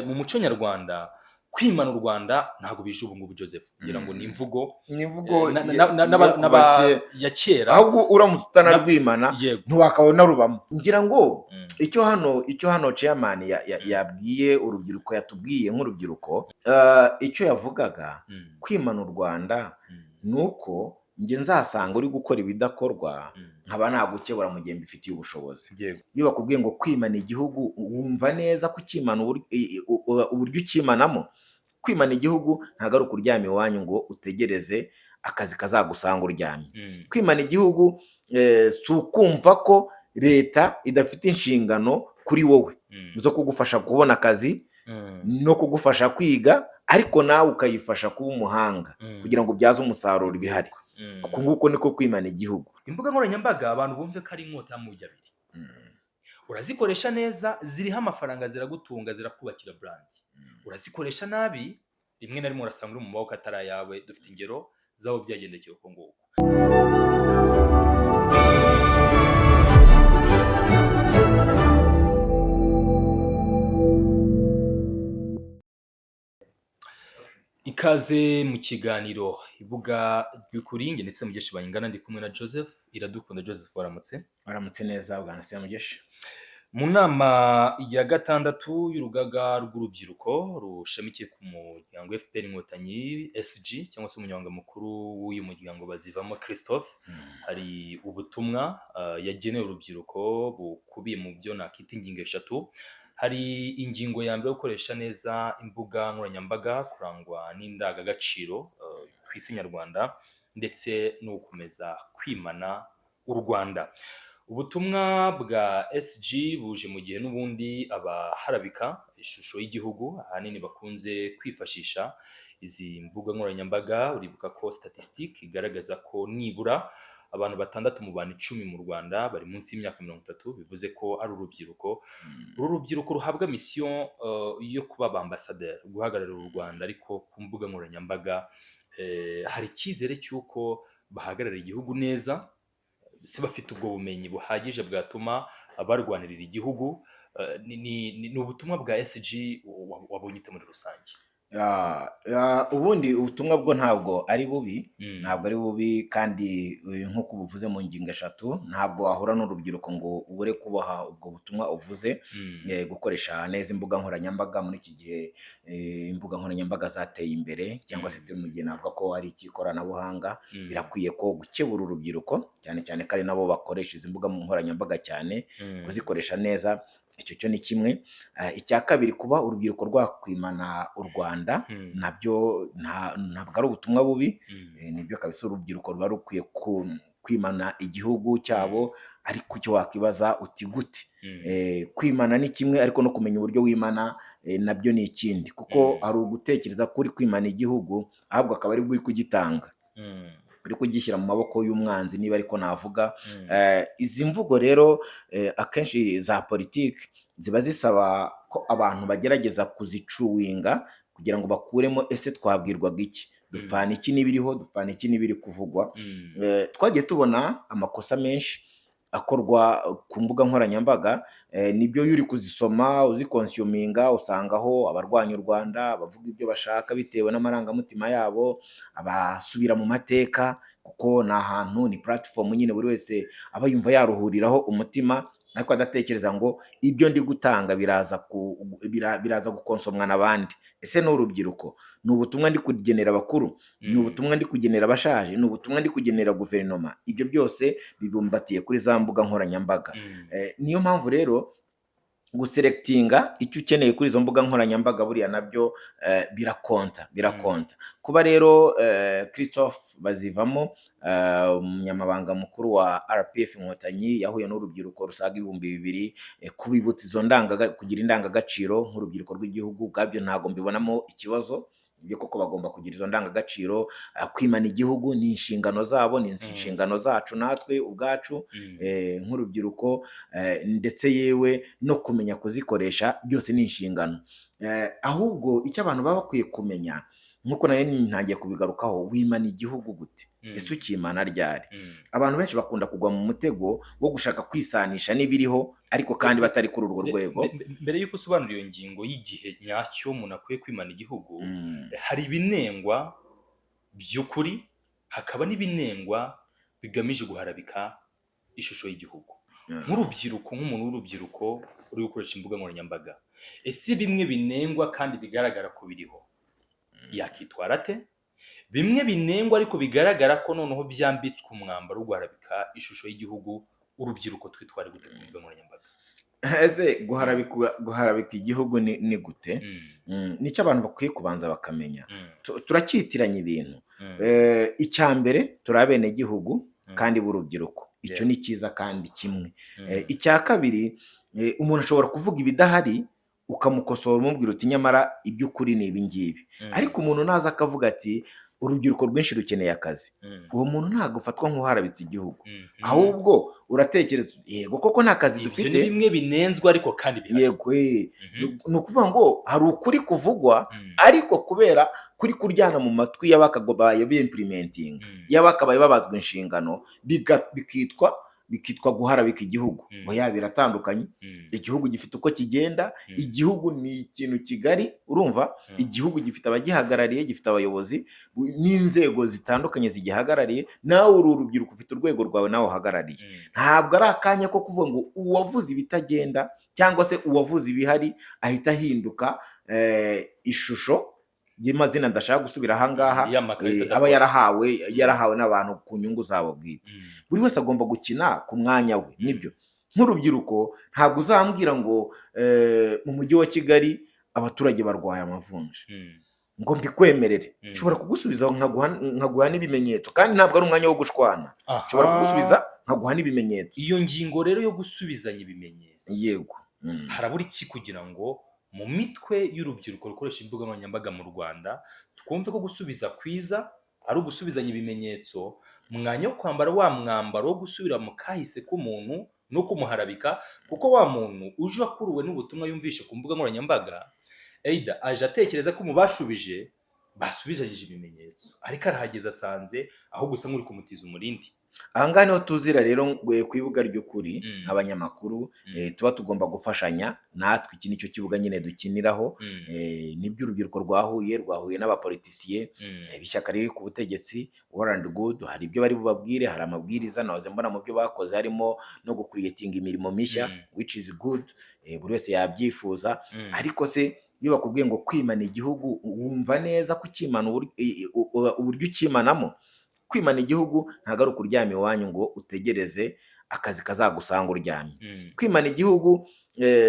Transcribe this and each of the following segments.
Mu muco nyarwanda, kwimana u Rwanda ntabwo bije ubu ngubu, Joseph. Ngira ngo ni imvugo Ni imvugo na yo kuva kera. ya kera. Ahubwo uramutse utanarwimana, ntiwakabona rubamo, ngira ngo. Icyo hano chairman yabwiye urubyiruko, yatubwiye nk'urubyiruko, icyo yavugaga, kwimana u Rwanda ni uko njye nzasanga uri gukora ibidakorwa, nkaba nagukebura mu gihe mbifitiye ubushobozi. Iyo bakubwiye ngo kwimana igihugu, wumva neza ko ukimana uburyo ukimanamo. Kwimana igihugu ntabwo ari ukuryama iwanyu ngo utegereze akazi kazagusanga uryamye. Kwimana igihugu si ukumva ko leta idafite inshingano kuri wowe zo kugufasha kubona akazi no kugufasha kwiga, ariko nawe ukayifasha kuba umuhanga kugira ngo ubyaze umusaruro ibihari. Uku nguko niko kwimana igihugu. Imbuga nkoranyambaga, abantu bumve ko ari inkota y'amugi abiri. Urazikoresha neza, ziriho amafaranga, ziragutunga, zirakubakira brand. Urazikoresha nabi, rimwe na rimwe urasanga uri mu maboko atari ayawe. Dufite ingero z'abo byagendekeye uko nguko. Ikaze mu kiganiro Ibuga ry'Ukuri. Njye ndetse Mugeshi Bayingana, ndi kumwe na Joseph Iradukunda. Joseph, waramutse? Waramutse neza, bwana Semugeshi. Mu nama ya gatandatu y'urugaga rw'urubyiruko rushamikiye ku muryango FPR Inkotanyi, SG cyangwa se umunyamabanga mukuru w'uyu muryango Bazivamo Christophe, hari ubutumwa yagenewe urubyiruko bukubiye mu byo nakita ingingo eshatu. Hari ingingo ya mbere yo gukoresha neza imbuga nkoranyambaga, kurangwa n'indangagaciro ku isi nyarwanda, ndetse no gukomeza kwimana u Rwanda. Ubutumwa bwa SG buje mu gihe n'ubundi abaharabika ishusho y'igihugu ahanini bakunze kwifashisha izi mbuga nkoranyambaga. Uribuka ko statistique igaragaza ko nibura abantu 6 mu bantu 10 mu Rwanda bari munsi y'imyaka 30, bivuze ko ari urubyiruko. Uru rubyiruko ruhabwa mission yo kuba abambasaderi, guhagararira u Rwanda ariko ku mbuga nkoranyambaga, hari icyizere cy'uko bahagararira igihugu neza? Se bafite ubwo bumenyi buhagije bwatuma barwanirira igihugu? Ni ubutumwa bwa SG wabonye ute muri rusange? Ubundi ubutumwa bwo ntabwo ari bubi. Ntabwo ari bubi, kandi nk'uko ubuvuze mu ngingo eshatu, ntabwo wahura n'urubyiruko ngo ubure kubaha ubwo butumwa uvuze. Gukoresha neza imbuga nkoranyambaga muri iki gihe, imbuga nkoranyambaga zateye imbere, cyangwa se turi mu gihe navuga ko ari icy'ikoranabuhanga, birakwiye ko gukebura urubyiruko, cyane cyane ko ari nabo bakoresha izi mbuga nkoranyambaga cyane, kuzikoresha neza, icyo cyo ni kimwe. Icya kabiri, kuba urubyiruko rwakwimana u Rwanda, nabyo ntabwo ari ubutumwa bubi. Nibyo kabisa, urubyiruko ruba rukwiye kwimana igihugu cyabo, ariko icyo wakibaza uti gute? Kwimana ni kimwe, ariko no kumenya uburyo wimana nabyo ni ikindi, kuko hari ugutekereza ko uri kwimana igihugu, ahubwo akaba ari bwo uri kugitanga, uri kugishyira mu maboko y'umwanzi, niba ariko navuga. Izi mvugo rero akenshi za politiki ziba zisaba ko abantu bagerageza kuzicuwinga kugira ngo bakuremo: ese twabwirwaga iki? Dupfana iki n'ibiriho? Dupfana iki n'ibiri kuvugwa? Twagiye tubona amakosa menshi akorwa ku mbuga nkoranyambaga. Nibyo, iyo uri kuzisoma, uziconsuminga, usangaho abarwanya u Rwanda, abavuga ibyo bashaka bitewe n'amarangamutima yabo, abasubira mu mateka, kuko ni ahantu, ni platform nyine buri wese aba yumva yaruhuriraho umutima, ariko adatekereza ngo ibyo ndi gutanga biraza gukonsomwa n'abandi. Ese ni urubyiruko? Ni ubutumwa ndi kugenera abakuru? Ni ubutumwa ndi kugenera abashaje? Ni ubutumwa ndi kugenera guverinoma? Ibyo byose bibumbatiye kuri za mbuga nkoranyambaga. Niyo mpamvu rero guselectinga icyo ukeneye kuri izo mbuga nkoranyambaga buriya nabyo birakonta, birakonta. Kuba rero Christophe Bazivamo, umunyamabanga mukuru wa RPF Inkotanyi, yahuye n'urubyiruko rusaga 2000, kubibutsa izo kugira indangagaciro nk'urubyiruko rw'igihugu, ubwabyo ntabwo mbibonamo ikibazo. Ibyo koko bagomba kugira izo ndangagaciro. Kwimana igihugu ni inshingano zabo, ni inshingano zacu natwe ubwacu nk'urubyiruko, ndetse yewe no kumenya kuzikoresha byose ni inshingano. Ahubwo icyo abantu baba bakwiye kumenya Nk'uko nari ntangiye kubigarukaho, wimana igihugu gute? Ese ukimana ryari? Abantu benshi bakunda kugwa mu mutego wo gushaka kwisanisha n'ibiriho, ariko kandi batari kuri urwo rwego. Mbere y'uko usobanura iyo ngingo y'igihe nyacyo umuntu akwiye kwimana igihugu, hari ibinengwa by'ukuri, hakaba n'ibinengwa bigamije guharabika ishusho y'igihugu. Nk'urubyiruko, nk'umuntu w'urubyiruko uri gukoresha imbuga nkoranyambaga, ese bimwe binengwa kandi bigaragara ko biriho yakitwara ate? Bimwe binengwa ariko bigaragara ko noneho byambitswe umwambaro wo guharabika ishusho y'igihugu, urubyiruko twitware gute ku mbuga nkoranyambaga? Ese guharabika igihugu ni gute? Nicyo abantu bakwiye kubanza bakamenya. Turacyitiranya ibintu. Icya mbere, turi abenegihugu kandi b'urubyiruko, icyo ni cyiza kandi kimwe. Icya kabiri, umuntu ashobora kuvuga ibidahari, ukamukosora umubwira uti: "Nyamara iby'ukuri ni ibi ngibi." Ariko umuntu naza akavuga ati: "Urubyiruko rwinshi rukeneye akazi," uwo muntu ntabwo ufatwa nk'uharabitse igihugu. Ahubwo uratekereza, yego koko nta kazi Ibyo dufite. ni bimwe binenzwe ariko kandi bihari. Yego, ni ukuvuga ngo hari ukuri kuvugwa, ariko kubera kuri kuryana mu matwi y'abakabaye bimplementinga, y'abakabaye babazwa inshingano, bikitwa guharabika igihugu. Oya, biratandukanye. Igihugu gifite uko kigenda. Igihugu ni ikintu kigari, urumva? Igihugu gifite abagihagarariye, gifite abayobozi n'inzego zitandukanye zigihagarariye. Nawe uri urubyiruko, ufite urwego rwawe nawe uhagarariye. Ntabwo ari akanya ko kuvuga ngo uwavuze ibitagenda cyangwa se uwavuze ibihari ahita ahinduka ishusho y'amazina ndashaka gusubira ahangaha Y'amakarita aba adakora. yarahawe n'abantu ku nyungu zabo bwite. Buri wese agomba gukina ku mwanya we. Nibyo, nk'urubyiruko ntabwo uzambwira ngo mu mujyi wa Kigali abaturage barwaye amavunja ngo mbikwemerere. Nshobora kugusubiza nkaguha n'ibimenyetso, kandi ntabwo ari umwanya wo gushwana. Nshobora kugusubiza nkaguha n'ibimenyetso. Iyo ngingo rero yo gusubizanya ibimenyetso, Yego. harabura iki kugira ngo mu mitwe y'urubyiruko rukoresha imbuga nkoranyambaga mu Rwanda twumve ko gusubiza kwiza ari ugusubizanya ibimenyetso, mwanya wo kwambara wa mwambaro wo gusubira mu kahise k'umuntu no kumuharabika? Kuko wa muntu uje akuruwe n'ubutumwa yumvishe ku mbuga nkoranyambaga, either aje atekereza ko mu bashubije basubizanyije ibimenyetso, ariko arahageze asanze aho gusa nk'uri kumutiza umurindi. Aha ngaha niho tuzira rero ku ibuga ry'ukuri. Nk'abanyamakuru, tuba tugomba gufashanya natwe. Iki nicyo kibuga nyine dukiniraho. Nibyo, urubyiruko rwahuye n'abapolitisiye b'ishyaka riri ku butegetsi. Well and good, hari ibyo bari bubabwire, hari amabwiriza nahoze mbona mu byo bakoze harimo no gucreatinga imirimo mishya, which is good, buri wese yabyifuza. Ariko se iyo bakubwiye ngo kwimana igihugu, wumva neza ko ukimana uburyo ukimanamo? Kwimana igihugu ntabwo ari ukuryama iwanyu ngo utegereze akazi kazagusanga uryamye. Kwimana igihugu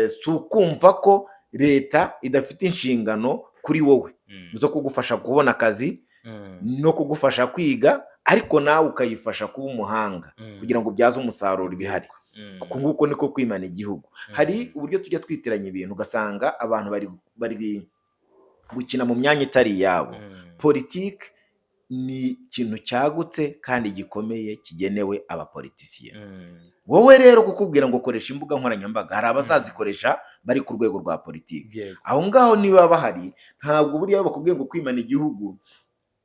si ukumva ko leta idafite inshingano kuri wowe zo kugufasha kubona akazi no kugufasha kwiga, ariko nawe ukayifasha kuba umuhanga kugira ngo ubyaze umusaruro ibihari. Uku nguko niko kwimana igihugu. Hari uburyo tujya twitiranya ibintu, ugasanga abantu bari gukina mu myanya itari iyabo. Politiki ni ikintu cyagutse kandi gikomeye kigenewe abapolitisiye. Wowe rero kukubwira ngo koresha imbuga nkoranyambaga, hari abazazikoresha bari ku rwego rwa politiki. Aho ngaho niba bahari, ntabwo buriya bakubwiye ngo kwimana igihugu,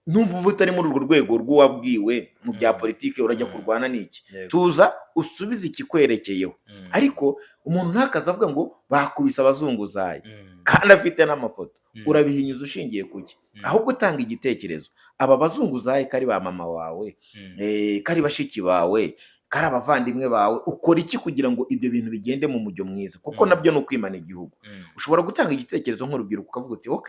n'ubu butari muri urwo rwego rw'uwabwiwe mu bya politiki, urajya kurwana n'iki? Tuza usubize ikikwerekeyeho. Ariko umuntu ntakaze avuga ngo bakubise abazunguzayi kandi afite n'amafoto. Urabihinyuza ushingiye ku ki? Ahubwo utanga igitekerezo: aba bazunguzayi kari ba mama wawe, kari bashiki bawe, kari abavandimwe bawe, ukora iki kugira ngo ibyo bintu bigende mu mujyo mwiza? Kuko nabyo ni ukwimana igihugu. Ushobora gutanga igitekerezo nk'urubyiruko ukavuga uti: "Ok,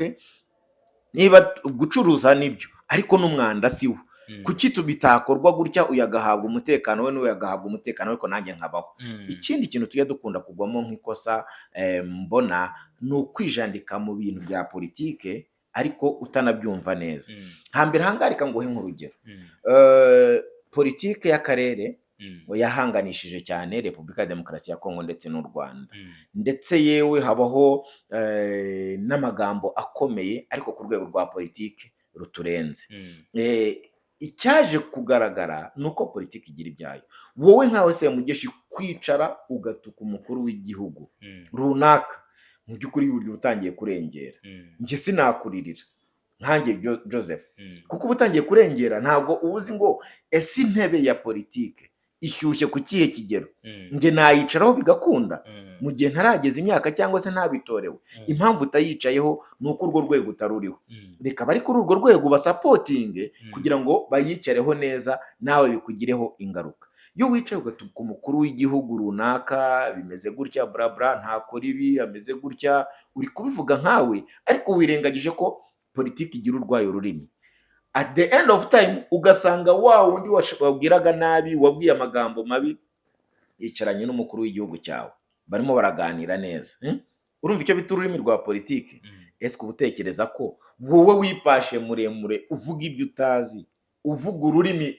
niba gucuruza nibyo, ariko n'umwanda si wo, kuki bitakorwa gutya, uyu agahabwa umutekano we n'uyu agahabwa umutekano, ariko nanjye nkabaho?" Ikindi kintu tujya dukunda kugwamo nk'ikosa, mbona ni ukwijandika mu bintu bya politike ariko utanabyumva neza. Hambere ahangaha reka nguhe nk'urugero. Politike y'akarere yahanganishije cyane Repubulika ya Demokarasi ya Kongo ndetse n'u Rwanda, ndetse yewe habaho n'amagambo akomeye, ariko ku rwego rwa politike ruturenze. Icyaje kugaragara ni uko politiki igira ibyayo. Wowe nkawe Semugeshi, kwicara ugatuka umukuru w'igihugu runaka, mu by'ukuri burya uba utangiye kurengera. Njye sinakuririra. Nkanjye Joseph, kuko uba utangiye kurengera, ntabwo uba uzi ngo ese intebe ya politike ishyushye ku kihe kigero, njye nayicaraho bigakunda mu gihe ntarageza imyaka cyangwa se ntabitorewe. Impamvu utayicayeho ni uko urwo rwego utaruriho. Reka bari kuri urwo rwego basupportinge kugira ngo bayicareho neza, nawe bikugireho ingaruka. Iyo wicaye ugatuka umukuru w'igihugu runaka, bimeze gutya, bla bla, ntakora ibi, ameze gutya, uri kubivuga nkawe, ariko wirengagije ko politiki igira urwayo rurimi. At the end of time ugasanga wa wundi wabwiraga nabi, wabwiye amagambo mabi, yicaranye n'umukuru w'igihugu cyawe, barimo baraganira neza, Urumva icyo bita ururimi rwa politiki? Ese uba utekereza ko wowe wipashe muremure, uvuga ibyo utazi, uvuga ururimi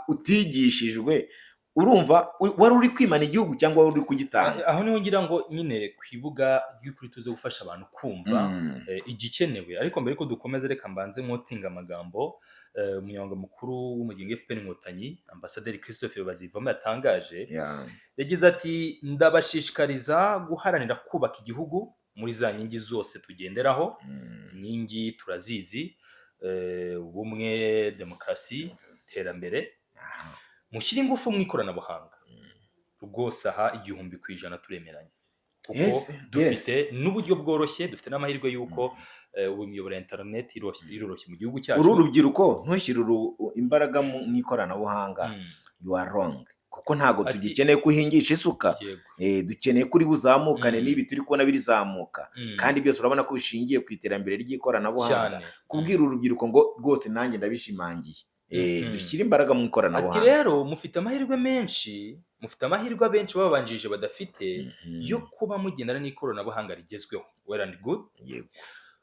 utigishijwe, urumva wari uri kwimana igihugu cyangwa wari uri kugitanga? Aho niho ngira ngo nyine ku ibuga ry'ukuri tuze gufasha abantu kumva igikenewe. Ariko mbere yuko dukomeza, reka mbanze nquotinga amagambo umunyamabanga mukuru w'umuryango FPR Inkotanyi, Ambasaderi Christophe Bazivamo, yatangaje. Yagize ati: "Ndabashishikariza guharanira kubaka igihugu muri za nkingi zose tugenderaho." Inkingi turazizi: ubumwe, demokarasi, iterambere. Mushyire ingufu mu ikoranabuhanga. Rwose aha 1000% turemeranya, kuko dufite n'uburyo bworoshye, dufite n'amahirwe y'uko ubu imiyoboro ya interineti iroroshye mu gihugu cyacu. Uru rubyiruko, ntushyire imbaraga mu ikoranabuhanga, you are wrong, kuko ntabwo tugikeneye ko uhingisha isuka. Dukeneye ko uri buzamukane n'ibi turi kubona birizamuka, kandi byose urabona ko bishingiye ku iterambere ry'ikoranabuhanga. Kubwira urubyiruko ngo rwose nanjye ndabishimangiye, dushyire imbaraga mu Ati ikoranabuhanga. rero mufite amahirwe menshi, mufite amahirwe abenshi babanjirije badafite yo kuba mugendana n'ikoranabuhanga rigezweho. Well and good.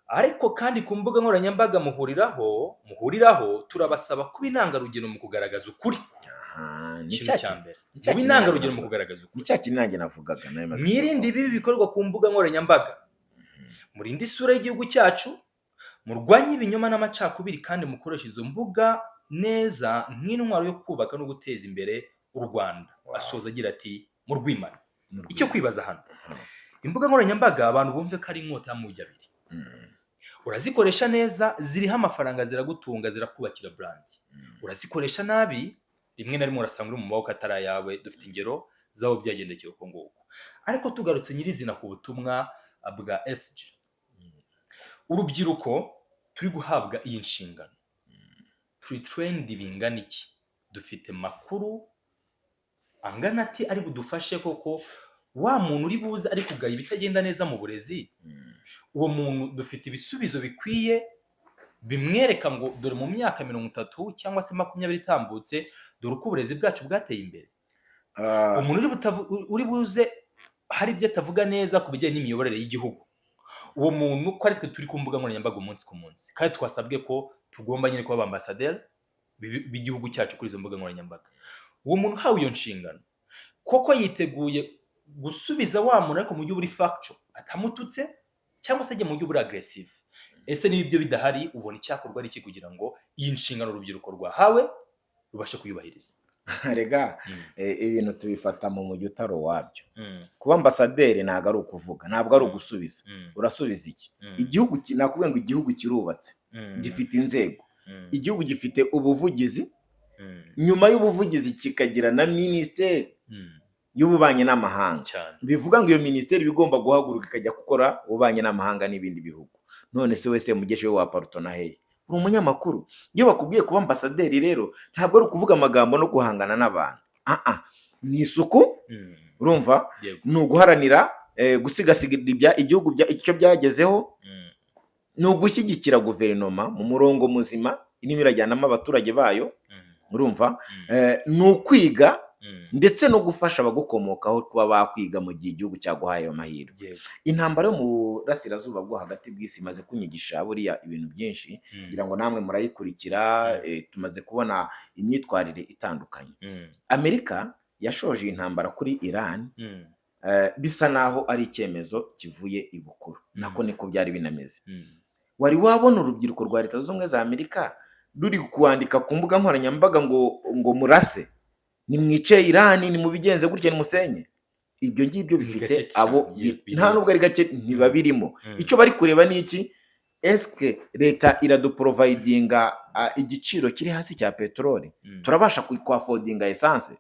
Ariko kandi ku mbuga nkoranyambaga muhuriraho, turabasaba kuba intangarugero mu kugaragaza ukuri. Aha, ni Ikintu cya cya kintu, mbere, ni cya muba kintu nanjye intangarugero mu navugaga. kugaragaza ukuri. Ni cya kintu nanjye navugaga, nawe maze Mwirinde kuvuga. ibibi bikorwa ku mbuga nkoranyambaga, murinde isura y'igihugu cyacu, murwanye ibinyoma n'amacakubiri, kandi mukoreshe izo mbuga neza nk'intwaro yo kubaka no guteza imbere u Rwanda. Asoza agira ati: "Murwimane." Mu Icyo Rwanda. kwibaza hano, imbuga nkoranyambaga abantu bumve ko ari inkota y'amugi abiri. Urazikoresha neza, ziriho amafaranga, ziragutunga, zirakubakira brand. Urazikoresha nabi, rimwe na rimwe urasanga uri mu maboko atari ayawe. Dufite ingero z'abo byagendekeye uko nguko. Ariko tugarutse nyirizina ku butumwa bwa SG, urubyiruko turi guhabwa iyi nshingano, turi trained bingana iki? Dufite makuru angana ati ari budufashe koko? Wa muntu uri buze ari kugaya ibitagenda neza mu burezi, uwo muntu dufite ibisubizo bikwiye bimwereka ngo dore mu myaka 30 cyangwa se 20 itambutse, dore uko uburezi bwacu bwateye imbere? Umuntu uri buze hari ibyo atavuga neza ku bijyanye n'imiyoborere y'igihugu, uwo muntu ko ari twe turi ku mbuga nkoranyambaga umunsi ku munsi, kandi twasabwe ko tugomba nyine kuba ambasaderi b'igihugu cyacu kuri izo mbuga nkoranyambaga, uwo muntu uhawe iyo nshingano koko yiteguye gusubiza wa muntu, ariko mu buryo buri factual, atamututse cyangwa se ajya mu buryo buri aggressive? Ese niba ibyo bidahari, ubona icyakorwa ari iki kugira ngo iyi nshingano urubyiruko rwahawe rubashe kuyubahiriza? Rega, ibintu tubifata mu mujyi utari uwabyo. Kuba ambasaderi ntabwo ari ukuvuga, ntabwo ari ugusubiza. Urasubiza iki? Igihugu nakubwiye ngo igihugu kirubatse, gifite inzego, igihugu gifite ubuvugizi, nyuma y'ubuvugizi kikagira na minisiteri y'ububanyi n'amahanga. Bivuga ngo iyo minisiteri iba igomba guhaguruka ikajya gukora ububanyi n'amahanga n'ibindi bihugu. None se wese mugeshe we waparutona hehe? Uri umunyamakuru. Iyo bakubwiye kuba ambasaderi rero, ntabwo ari ukuvuga amagambo no guhangana n'abantu. Ah, ni isuku. Urumva, ni uguharanira gusigasira igihugu icyo byagezeho, ni ugushyigikira guverinoma mu murongo muzima irimo irajyanamo abaturage bayo. Urumva, ni ukwiga ndetse no gufasha abagukomokaho kuba bakwiga mu gihe igihugu cyaguhaye ayo mahirwe. Intambara yo mu burasirazuba bwo hagati bw'isi imaze kunyigisha buriya ibintu byinshi, ngira ngo namwe murayikurikira. Tumaze kubona imyitwarire itandukanye. Amerika yashoje iyi ntambara kuri Iran, bisa naho ari icyemezo kivuye ibukuru, nako niko byari binameze. Wari wabona urubyiruko rwa Leta Zunze Ubumwe za Amerika ruri kwandika ku mbuga nkoranyambaga ngo murase, nimwice Irani, nimubigenze gutya, nimusenye? Ibyo ngibyo Ni bifite gake abo cyane, nta nubwo ari gake, ntibabirimo. Icyo bari kureba ni iki? Eske leta iraduprovidinga igiciro kiri hasi cya peteroli? Turabasha kwaffordinga essence?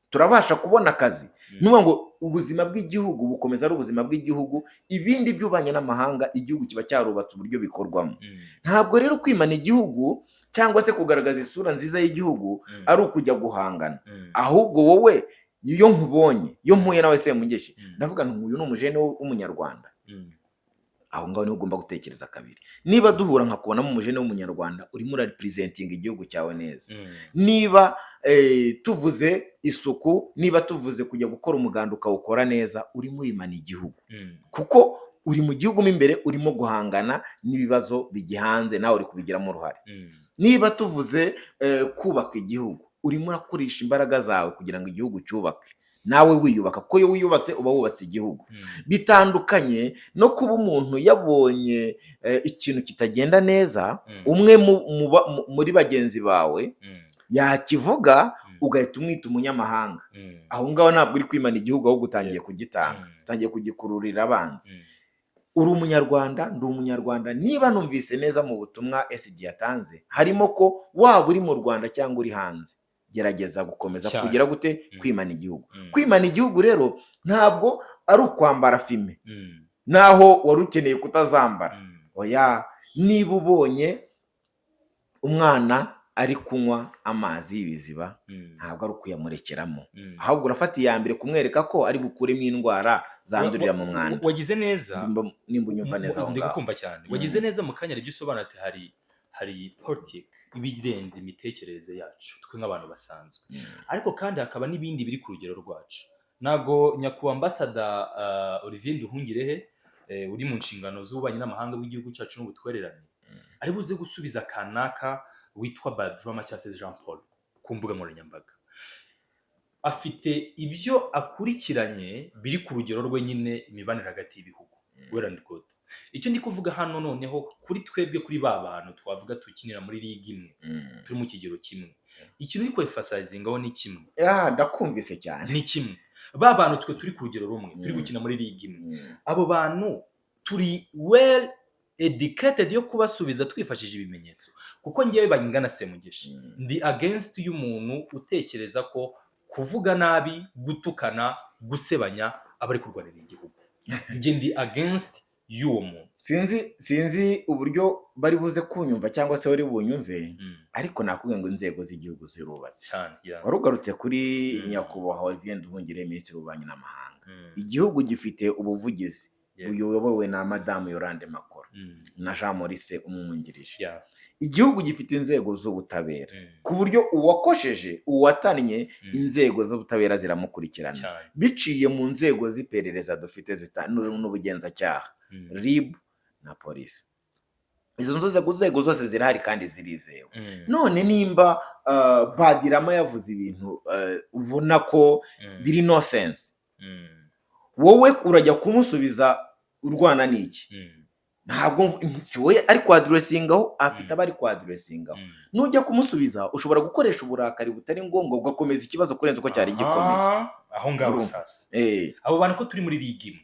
Turabasha kubona akazi? Ni ukuvuga ngo ubuzima bw'igihugu bukomeza ari ubuzima bw'igihugu, ibindi by'ububanyi n'amahanga igihugu kiba cyarubatse uburyo bikorwamo. Ntabwo rero kwimana igihugu cyangwa se kugaragaza isura nziza y'igihugu ari ukujya guhangana, ahubwo wowe iyo nkubonye, iyo mpuye nawe Semugeshi, ndavuga nti uyu ni umujene w'umunyarwanda. Aho ngaho niho ugomba gutekereza kabiri. Niba duhura nkakubonamo umujene w'umunyarwanda, urimo urarepresentinga igihugu cyawe neza. Niba tuvuze isuku, niba tuvuze kujya gukora umuganda ukawukora neza, urimo urimana igihugu, kuko uri mu gihugu mo imbere urimo guhangana n'ibibazo bigihanze, nawe uri kubigiramo uruhare. Niba tuvuze kubaka igihugu, urimo urakoresha imbaraga zawe kugira ngo igihugu cyubake, nawe wiyubaka, kuko iyo wiyubatse uba wubatse igihugu. Bitandukanye no kuba umuntu yabonye ikintu kitagenda neza, umwe muri bagenzi bawe yakivuga, ugahita umwita umunyamahanga. Aho ngaho ntabwo uri kwimana igihugu, ahubwo utangiye kugitanga, utangiye kugikururira abanzi. Uri umunyarwanda, ndi umunyarwanda. Niba numvise neza mu butumwa SG yatanze, harimo ko waba uri mu Rwanda cyangwa uri hanze, gerageza gukomeza kugira gute? Kwimana igihugu. Kwimana igihugu rero ntabwo ari ukwambara fumé naho wari ukeneye kutazambara. Oya, niba ubonye umwana ari kunywa amazi y'ibiziba, ntabwo ari ukuyamurekeramo, ahubwo urafata iya mbere kumwereka ko ari bukuremo indwara zandurira mu mwanda. Wagize neza. Nimba unyumva neza aho Ndi ngaho. kukumva cyane. Wagize neza mu kanya ibyo usobanura, ati hari politiki iba irenze imitekerereze yacu twe nk'abantu basanzwe, ariko kandi hakaba n'ibindi biri ku rugero rwacu. Ntabwo nyakubahwa ambasada Olivier Nduhungirehe, uri mu nshingano z'ububanyi n'amahanga w'igihugu cyacu n'ubutwererane, ari buze gusubiza kanaka witwa Badrama cyangwa se Jean Paul ku mbuga nkoranyambaga. Afite ibyo akurikiranye biri ku rugero rwe nyine, imibanire hagati y'ibihugu, well and good. Icyo ndi kuvuga hano noneho kuri twebwe, kuri ba bantu twavuga tukinira muri ligue imwe, turi mu kigero kimwe, ikintu uri kwemphasizingaho ni kimwe. Ya, ndakumvise cyane. Ni kimwe. Ba bantu twe turi ku rugero rumwe, turi gukina muri ligue imwe, abo bantu turi well educated yo kubasubiza twifashishije ibimenyetso, kuko ngewe Bayingana Semugeshi ndi against y'umuntu utekereza ko kuvuga nabi, gutukana, gusebanya aba ari kurwanira igihugu. Njye ndi against y'uwo muntu. Sinzi uburyo bari buze kunyumva cyangwa se bari bunyumve, ariko nakubwiye ngo inzego z'igihugu zirubatse. Cyane, yeah. Wari ugarutse kuri nyakubahwa Olivier Nduhungirehe, minisitiri w'ububanyi n'amahanga. Igihugu gifite ubuvugizi buyobowe na madamu Yolande Makolo na Jean Maurice umwungirije. Igihugu gifite inzego z'ubutabera, ku buryo uwakosheje, uwatannye, inzego z'ubutabera ziramukurikirana biciye mu nzego z'iperereza dufite n'ubugenzacyaha, RIB na polisi. Izo nzego zose zirahari kandi zirizewe. None nimba Badirama yavuze ibintu ubona ko biri no sense, wowe urajya kumusubiza urwana n'iki? Ntabwo si wowe ari kwaddressingaho, afite abo ari kwaddressingaho. Nujya kumusubiza ushobora gukoresha uburakari butari ngombwa, ugakomeza ikibazo kurenza uko cyari gikomeye. Aha, aho ngaho. Urumva? Sasa abo bantu ko turi muri ligue imwe,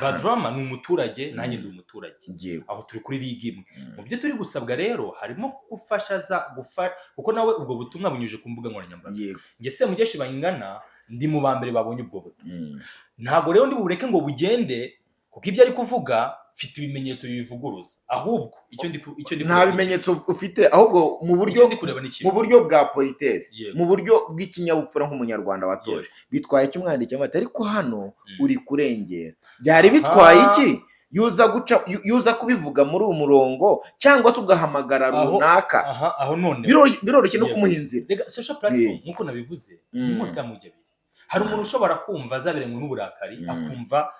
Badrama ni umuturage, nanjye ndi umuturage, aho turi kuri ligue imwe. Mu byo turi gusabwa rero harimo gufasha za gufa, kuko nawe ubwo butumwa bunyujije ku mbuga nkoranyambaga. Njye Semugeshi Bayingana ndi mu ba mbere babonye ubwo butumwa. Ntabwo rero ndi bubureke ngo bugende, kuko ibyo ari kuvuga mfite ibimenyetso bibivuguruza. Ahubwo icyo ndi Nta kureba ni bimenyetso ufite, ahubwo mu buryo icyo ndi kureba ni kimwe. Mu buryo bwa politesse, mu buryo bw'ikinyabupfura nk'umunyarwanda watoje, bitwaye icyo umwandikiye amata, ariko hano uri kurengera, byari bitwaye iki yuza guca yuza kubivuga muri uwo murongo, cyangwa se ugahamagara runaka? Aha, aho none Biroroshye no kumuha inzira. Rega social platform, nk'uko nabivuze, ni inkota y'amujyi abiri. Hari umuntu ushobora kumva azaberanywe n'uburakari, akumva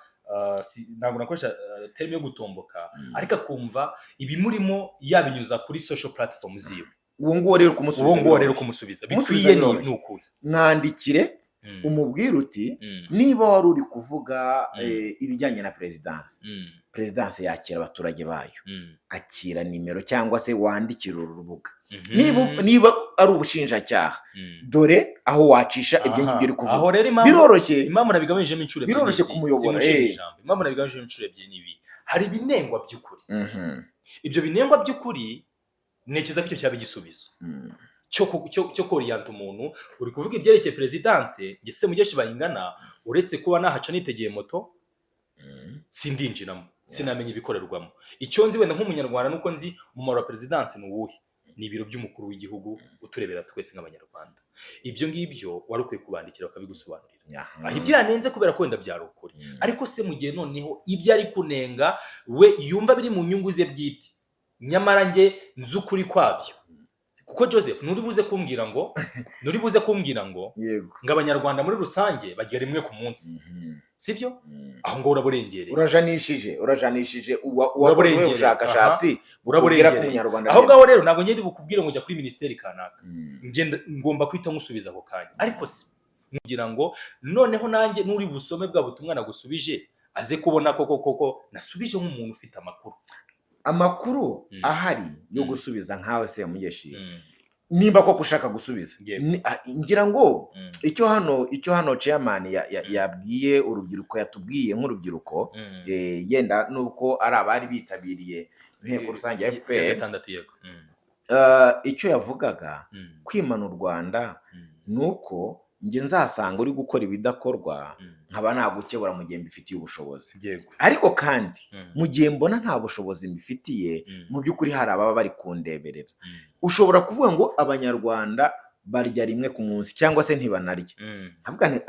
ntabwo nakoresha terme yo gutomboka, ariko akumva ibimurimo yabinyuza kuri social platform ziwe. Uwo nguwo rero kumusubiza Uwo nguwo rero biroroshye. kumusubiza Kumusubiza bikwiye ni biroroshye. ni ukuhe? Mwandikire, umubwire uti niba wari uri kuvuga ibijyanye na perezidansi, perezidansi yakira abaturage bayo, akira nimero cyangwa se wandikira uru rubuga. Niba ari ubushinjacyaha, dore aho wacisha ibyo ngibyo uri kuvuga. Aho rero impamvu Biroroshye. impamvu nabigabanyijemo inshuro ebyiri Biroroshye ni izi. kumuyobora, Simushima ijambo. Impamvu nabigabanyijemo inshuro ebyiri ni ibi: hari ibinengwa by'ukuri. Ibyo binengwa by'ukuri, ntekereza ko icyo cyaba igisubizo cyo koriyanta umuntu uri kuvuga ibyerekeye perezidanse. Njye Semugeshi Bayingana, uretse kuba nahaca nitegeye moto, sindinjiramo, sinamenya ibikorerwamo. Icyo nzi wenda nk'Umunyarwanda nuko nzi umumaro wa perezidanse ni uwuhe: ni ibiro by'umukuru w'igihugu uturebera twese nk'Abanyarwanda. Ibyo ngibyo wari ukwiye kubandikira bakabigusobanurira, aho ibyo yanenze, kubera ko wenda byari ukuri. Ariko se mu gihe noneho ibyo ari kunenga we yumva biri mu nyungu ze bwite, nyamara njye nzi ukuri kwabyo? Kuko Joseph, nturi buze kumbwira ngo ngo Abanyarwanda muri rusange barya rimwe ku munsi, sibyo? Aho ngaho uraburengereye. Urajanishije uwakoze Uraburengereye. ubushakashatsi bukubwira ko Uraburengereye. Umunyarwanda Aho arya. ngaho rero ntabwo ngenda bukubwire ngo jya kuri minisiteri kanaka. Ngenda ngomba guhita nkusubiza ako kanya, ariko si kugira ngo noneho nanjye nuri busome bwa butumwa nagusubije aze kubona koko koko nasubije nk'umuntu ufite amakuru. Amakuru ahari yo gusubiza nkawe Semugeshi, nimba koko ushaka gusubiza, ngira ngo icyo hano chairman yabwiye urubyiruko, yatubwiye nk'urubyiruko, yenda nuko ari abari bitabiriye inteko rusange ya Ya FPR, gatandatu, yego. Icyo yavugaga, kwimana u Rwanda, ni uko njye nzasanga uri gukora ibidakorwa, nkaba nagukebura mu gihe mbifitiye ubushobozi. Ariko kandi mu gihe mbona nta bushobozi mbifitiye, mu by'ukuri hari ababa bari kundeberera. Ushobora kuvuga ngo Abanyarwanda barya rimwe ku munsi cyangwa se ntibanarya. Nkavuga nti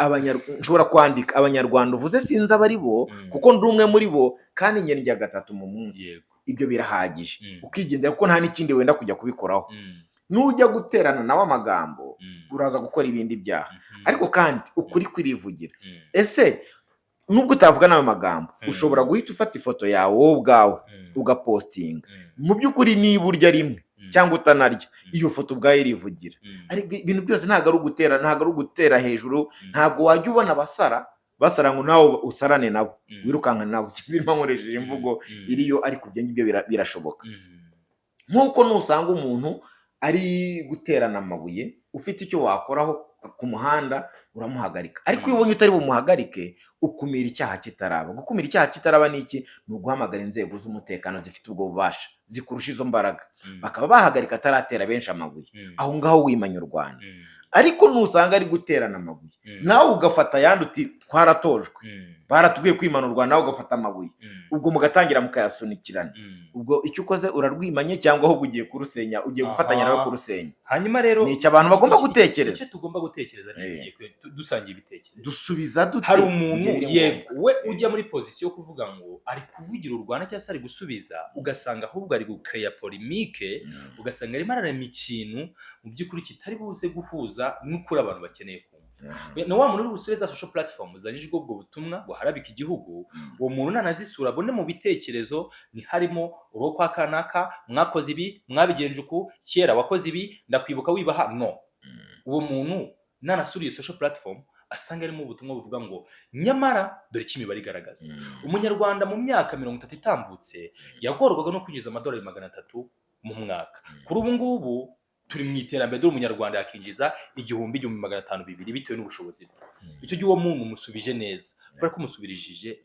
nshobora kwandika Abanyarwanda uvuze sinzi abo ari bo, kuko ndi umwe muri bo kandi njye ndya gatatu mu munsi. Ibyo birahagije, ukigendera, kuko nta n'ikindi wenda kujya kubikoraho. Nujya guterana nawe amagambo, uraza gukora ibindi byaha. Ariko kandi ukuri kwirivugira. Ese nubwo utavuga n'ayo magambo, ushobora guhita ufata ifoto yawe wowe ubwawe, ugapostinga? Mu by'ukuri niba urya rimwe cyangwa utanarya, iyo foto ubwayo irivugira. Ariko ibintu byose ntabwo ari ugutera hejuru. Ntabwo wajya ubona abasara basara ngo nawe usarane nabo, wirukanka nabo. Sinzi niba nkoresheje imvugo iriyo, ariko ibyo ngibyo birashoboka. Nk'uko nusanga umuntu ari guterana amabuye, ufite icyo wakoraho ku muhanda, uramuhagarika. Ariko iyo ubonye utari bumuhagarike, ukumira icyaha kitaraba. Gukumira icyaha kitaraba ni iki? Ni uguhamagara inzego z'umutekano zifite ubwo bubasha, zikurusha izo mbaraga, bakaba bahagarika ataratera benshi amabuye. Aho ngaho wimanya u Rwanda. Ariko nusanga ari guterana amabuye, nawe ugafata ayandi uti twaratojwe, baratubwiye kwimana u Rwanda, nawe ugafata amabuye, ubwo mugatangira mukayasunikirana, ubwo icyo ukoze urarwimanye cyangwa ahubwo ugiye kurusenya, ugiye gufatanya nawe kurusenya? Hanyuma rero Ni icyo abantu bagomba gutekereza. Icyo tugomba gutekereza ni iki? Dusangiye ibitekerezo. Dusubiza dute Hari umuntu, igihe biri yego, ngombwa? we ujya muri position yo kuvuga ngo ari kuvugira u Rwanda cyangwa se ari gusubiza, ugasanga ahubwo ari gukeya polémique, ugasanga arimo ararema ikintu mu by'ukuri kitari buze guhuza n'ukuri abantu bakeneye kumva. Na wa muntu uri busure za social platform zanyujwe ubwo butumwa buharabika igihugu, uwo muntu nanazisura abone mu bitekerezo ntiharimo urwo kwa kanaka: mwakoze ibi, mwabigenje uku, kera wakoze ibi, ndakwibuka wibaha. No uwo muntu nanasura iyo social platform asanga arimo ubutumwa buvuga ngo nyamara dore icyo imibare igaragaza: Umunyarwanda mu myaka 30 itambutse yagorwaga no kwinjiza amadolari 300 mu mwaka. Kuri ubu ngubu turi mu iterambere, dore Umunyarwanda yakinjiza 1000, 1500, 2000, bitewe n'ubushobozi bwe. Icyo gihe uwo muntu umusubije neza, kubera ko umusubirishije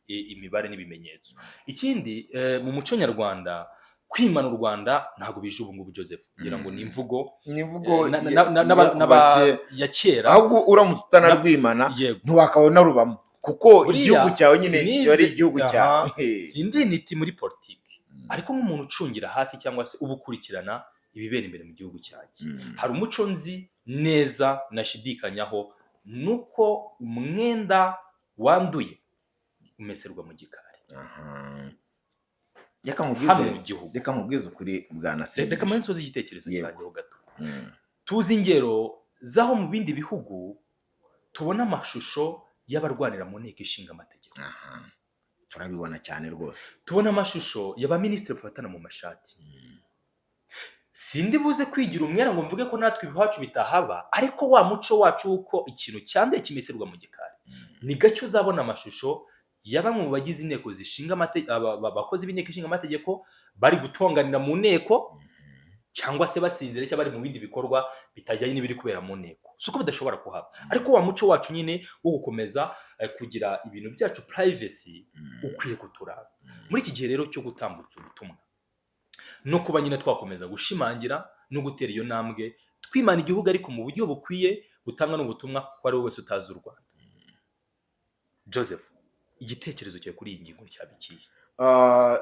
imibare n'ibimenyetso. Ikindi, mu muco nyarwanda, kwimana u Rwanda ntabwo bije ubu ngubu, Joseph. Ngira ngo ni imvugo Ni imvugo n'aba yo kuva kera. ya kera. Ahubwo uramutse utanarwimana, ntiwakaba unarubamo, kuko Buriya igihugu cyawe nyine kiba ari igihugu cyawe. Sindi intiti muri politiki, ariko nk'umuntu ucungira hafi cyangwa se uba ukurikirana ibibera imbere mu gihugu cyanjye, hari umuco nzi neza nashidikanyaho, nuko umwenda wanduye umeserwa mu gikari. Aha. Reka Hano nkubwize mu gihugu. Reka nkubwize ukuri, bwana Reka Semugeshi. mbanze nsoze igitekerezo cyanjye ho gato. Tuzi ingero z'aho mu bindi bihugu tubona amashusho y'abarwanira mu nteko ishinga amategeko. Aha. Turabibona cyane rwose. Tubona amashusho y'abaminisitiri bafatana mu mashati. Sindi buze kwigira umwera ngo mvuge ko natwe iwacu bitahaba, ariko wa muco wacu w'uko ikintu cyanduye kimeserwa mu gikari, ni gake uzabona amashusho ya bamwe mu bagize inteko zishinga abakozi b'inteko ishinga amategeko bari gutonganira mu nteko, cyangwa se basinzira, cyangwa bari mu bindi bikorwa bitajyanye n'ibiri kubera mu nteko. Si uko bidashobora kuhaba, ariko wa muco wacu nyine wo gukomeza kugira ibintu byacu privacy ukwiye kuturanga. Muri iki gihe rero cyo gutambutsa ubutumwa no kuba nyine twakomeza gushimangira no gutera iyo ntambwe twimana igihugu, ariko mu buryo bukwiye butanga n'ubutumwa ko ari we wese utazi u Rwanda. Joseph, igitekerezo cyawe kuri iyi ngingo cyaba ikihe?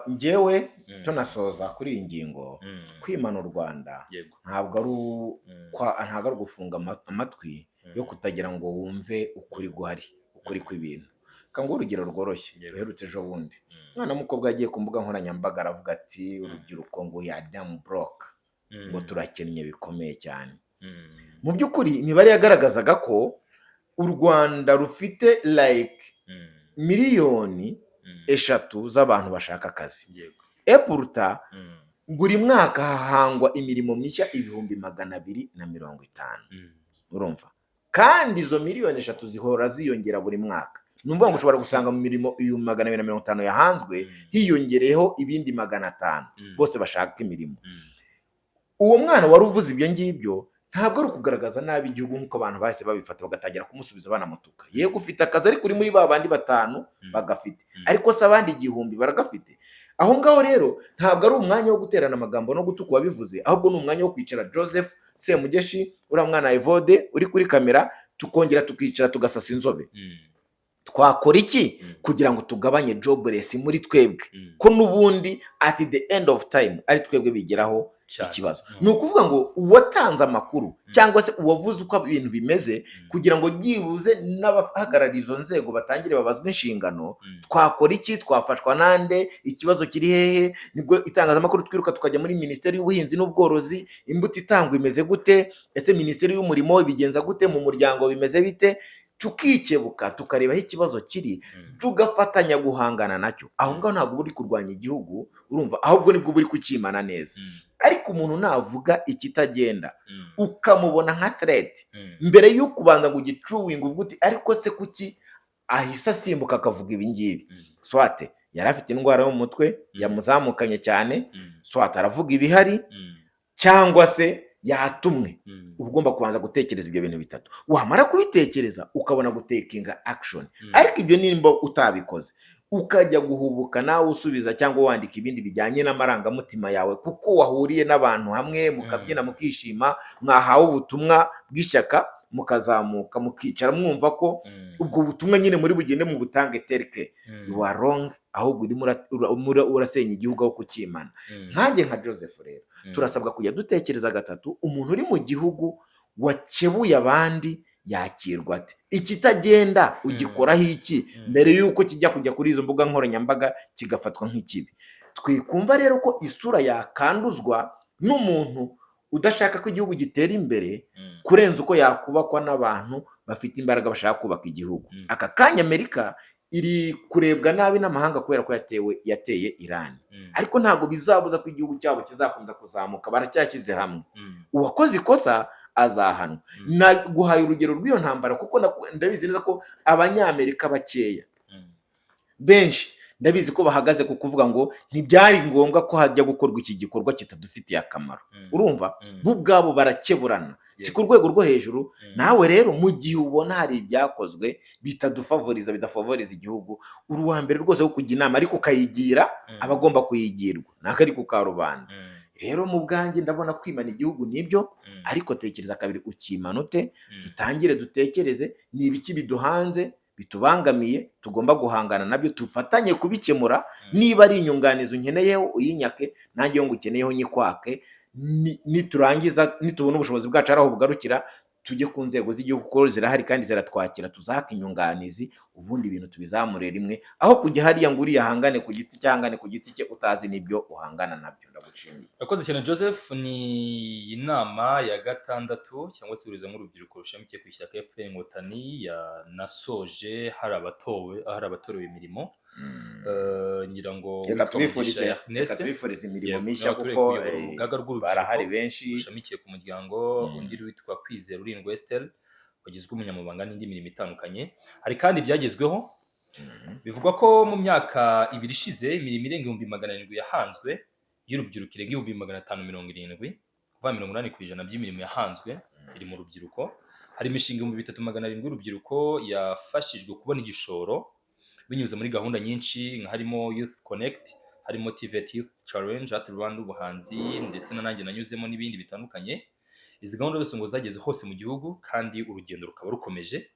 Njyewe tunasoza kuri iyi ngingo, kwimana u Rwanda ntabwo ari ntabwo ari ugufunga amatwi yo kutagira ngo wumve ukuri guhari, ukuri kw'ibintu. Kanguhe urugero rworoshye ruherutse ejo bundi. Umwana w'umukobwa yagiye ku mbuga nkoranyambaga aravuga ati: "Urubyiruko ngo ya damn broke," ngo turakennye bikomeye cyane. Mu by'ukuri imibare yagaragazaga ko u Rwanda rufite like miliyoni 3 z'abantu bashaka akazi. Epuruta buri mwaka hahangwa imirimo mishya 250,000. Urumva kandi izo miliyoni 3 zihora ziyongera buri mwaka. Ni ukuvuga ngo ushobora gusanga mu mirimo 250,000 yahanzwe hiyongereyeho ibindi 500 bose bashaka imirimo. Uwo mwana wari uvuze ibyo ngibyo ntabwo ari ukugaragaza nabi igihugu nk'uko abantu bahise babifata bagatangira kumusubiza banamutuka. Yego, ufite akazi, ariko uri muri ba bandi batanu bagafite, ariko se abandi 1000 baragafite? Aho ngaho rero ntabwo ari umwanya wo guterana amagambo no gutuka uwabivuze, ahubwo ni umwanya wo kwicara, Joseph Semugeshi, uriya mwana Evode uri kuri kamera, tukongera tukicara tugasasa inzobe. Twakora iki kugira ngo tugabanye jobless muri twebwe, ko n'ubundi at the end of time ari twebwe bigeraho ikibazo? Ni ukuvuga ngo uwatanze amakuru cyangwa se uwavuze uko ibintu bimeze, kugira ngo byibuze n'abahagarariye izo nzego batangire babazwe inshingano. Twakora iki? Twafashwa nande? Ikibazo kiri hehe? Nibwo itangazamakuru twiruka tukajya muri Minisiteri y'Ubuhinzi n'Ubworozi: imbuto itangwa imeze gute? Ese Minisiteri y'Umurimo ibigenza gute? Mu muryango bimeze bite? Tukikebuka, tukareba aho ikibazo kiri, tugafatanya guhangana nacyo. Aho ngaho ntabwo uba uri kurwanya igihugu, urumva, ahubwo nibwo uba uri kukimana neza. Ariko umuntu navuga ikitagenda ukamubona nka threat, mbere y'uko ubanza ngo ugicuwinge uvuge uti: "Ariko se kuki ahise asimbuka akavuga ibi ngibi?" Soit yari afite indwara yo mu mutwe yamuzamukanye cyane, soit aravuga ibihari, cyangwa se yatumwe. Uba ugomba kubanza gutekereza ibyo bintu bitatu, wamara kubitekereza ukabona gutakinga action. Ariko ibyo nimba utabikoze, ukajya guhubuka nawe usubiza cyangwa wandika ibindi bijyanye n'amarangamutima yawe kuko wahuriye n'abantu hamwe mukabyina, mukishima, mwahawe ubutumwa bw'ishyaka, mukazamuka mukicara mwumva ko ubwo butumwa nyine muri bugende mu butange terike, you are wrong. Ahubwo urimo urasenya igihugu aho kukimana. Nkanjye nka Joseph rero, turasabwa kujya dutekereza gatatu: umuntu uri mu gihugu wakebuye abandi yakirwa ate? Ikitagenda ugikoraho iki mbere y'uko kijya kujya kuri izo mbuga nkoranyambaga kigafatwa nk'ikibi? Twikumva rero ko isura yakanduzwa n'umuntu udashaka ko igihugu gitera imbere kurenza uko yakubakwa n'abantu bafite imbaraga bashaka kubaka igihugu. Aka kanya Amerika iri kurebwa nabi n'amahanga kubera ko yateye Irani, ariko ntabwo bizabuza ko igihugu cyabo kizakomeza kuzamuka, baracyashyize hamwe. Uwakoze ikosa azahanwa. Naguhaye urugero rw'iyo ntambara kuko ndabizi neza ko Abanyamerika bakeya, benshi ndabizi ko bahagaze ku kuvuga ngo ntibyari ngombwa ko hajya gukorwa iki gikorwa kitadufitiye akamaro. Urumva, bo ubwabo barakeburana, si ku rwego rwo hejuru. Nawe rero mu gihe ubona hari ibyakozwe bitadufavoriza, bidafavoriza igihugu, uri uwa mbere rwose wo kujya inama, ariko ukayigira abagomba kuyigirwa, ntabwo ari ku karubanda. Rero mu bwanjye ndabona kwimana igihugu nibyo, ariko tekereza kabiri ukimana ute. Dutangire dutekereze: ni ibiki biduhanze, bitubangamiye, tugomba guhangana nabyo, dufatanye kubikemura? Niba ari inyunganizi unkeneyeho uyinyake, nanjye iyo ngukeneyeho nyikwake. Niturangiza, nitubona ubushobozi bwacu ari aho bugarukira, tujye ku nzego z'igihugu kuko zirahari kandi ziratwakira, tuzaka inyunganizi, ubundi ibintu tubizamure rimwe, aho kujya hariya ngo uriya ahangane ku giti cyangwa ku giti cye utazi n'ibyo uhangana nabyo. Ndagushimiye. Urakoze cyane, Joseph. Ni inama ya gatandatu cyangwa se ihurizo nk'urubyiruko rushamikiye ku ishyaka FPR Inkotanyi yanasoje hari abatowe, hari abatorewe imirimo. Ngira ngo Reka witwa tubifurize Mugisha reka Ernest tubifurize imirimo yego, mishya nawe atoreye kuko kuyobora urugaga rw'urubyiruko barahari benshi. rushamikiye ku muryango. Undi witwa Kwizera Urindwa Esther wagizwe umunyamabanga n'indi mirimo itandukanye. Hari kandi ibyagezweho. Bivugwa ko mu myaka 2 ishize imirimo irenga 700,000 yahanzwe y'urubyiruko, irenga 570,000, kuva 80% by'imirimo yahanzwe iri mu rubyiruko. Hari imishinga 3,700 y'urubyiruko yafashijwe kubona igishoro binyuze muri gahunda nyinshi nka harimo Youth Connect, Harimo TVET Youth Challenge, Art Rwanda, ubuhanzi ndetse na nanjye nanyuzemo n'ibindi bitandukanye. Izi gahunda zose ngo zageze hose mu gihugu kandi urugendo rukaba rukomeje.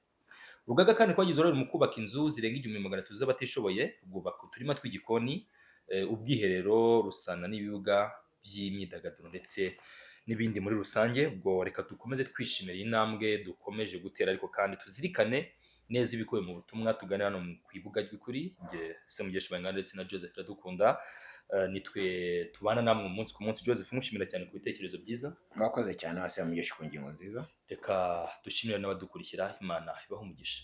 Urugaga kandi rwagize uruhare mu kubaka inzu zirenga 1300 z'abatishoboye, rwubaka uturima tw'igikoni, ubwiherero, rusana n'ibibuga by'imyidagaduro ndetse n'ibindi muri rusange. Ubwo reka dukomeze twishimira iyi ntambwe dukomeje gutera, ariko kandi tuzirikane neza ibikubiye mu butumwa tugane hano ku Ibuga ry'Ukuri. Njye Semugeshi Bayingana ndetse na Joseph Iradukunda, nitwe tubana namwe umunsi ku munsi. Joseph, mushimira cyane ku bitekerezo byiza. Mwakoze cyane hasi ya Mugeshi ku ngingo nziza. Reka dushimire n'abadukurikira. Imana ibahe umugisha.